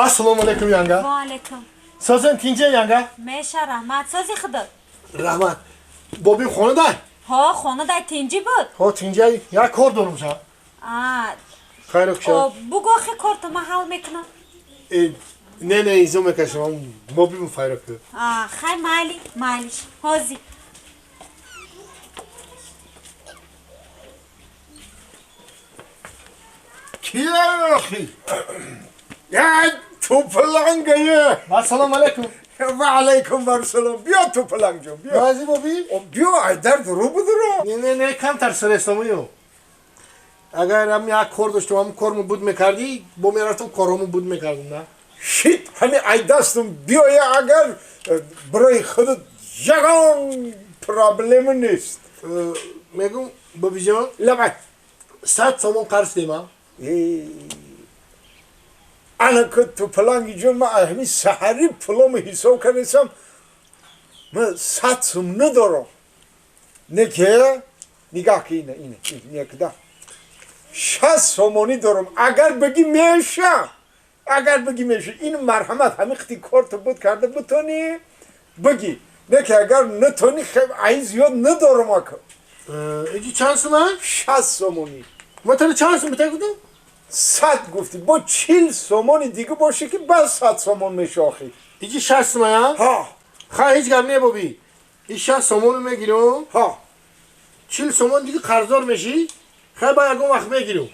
Ассалому алайкум, янга. Ва алайкум. Созен тинҷе, янга? Меша, раҳмат, сози худо. Раҳмат. Бобим хонадай? Ҳо, хонадай, тинҷӣ буд. Ҳо, тинҷай, як кор дорум ша. А, хайр хуша. Бугӯ охи корто, ман ҳал мекунам. Не, не, изо мекашам. Бобим файро ку. А, хай, майли, майлиш. Ҳози. Кия охи? Я тупалангае. Ассалому алайкум. Ва алайкум вассалом. Биё, тупаланг ҷон, биё. Рази, боби? Биё, айдар дуру будуро. Не, не, не, камтар срестамую. Агар ам як кор доштам, ам корму буд мекардӣ, бо мерафтам корому буд мекардам, да? Шит, ҳами айдастум биёя, агар барои худат ягон проблема нест. Мегум, бобиҷон, лабай. 100 сомон қарз дема. Ана ку, тупаланги ҷон, ман ҳами саҳарӣ пулому ҳисоб кардесам, ман 100 сум надорам. Не ки нигаҳ ки, ина, ина, некда 60 сомонӣ дорам. Агар бигӣ, меша, агар бигӣ, меша. Ин марҳамат, ҳами қити корто буд карда бутонӣ, бигӣ. Не ки агар натонӣ, ай зиёд надорам, ака. Иҷи чанд сума? 60 сомонӣ. Ма тара чанд сум бита гуфтам? 100 гуфтӣ, бо 40 сомони дига боше ки баъд 100 сомон меша охи. Иҷи 60 сума, я? Ҳа. Хай, ҳеҷ гап не, боби. И 60 сомону мегирам. Ҳа. 40 сомон дига қарздор мешӣ. Хай, ба ягон вақт мегирам.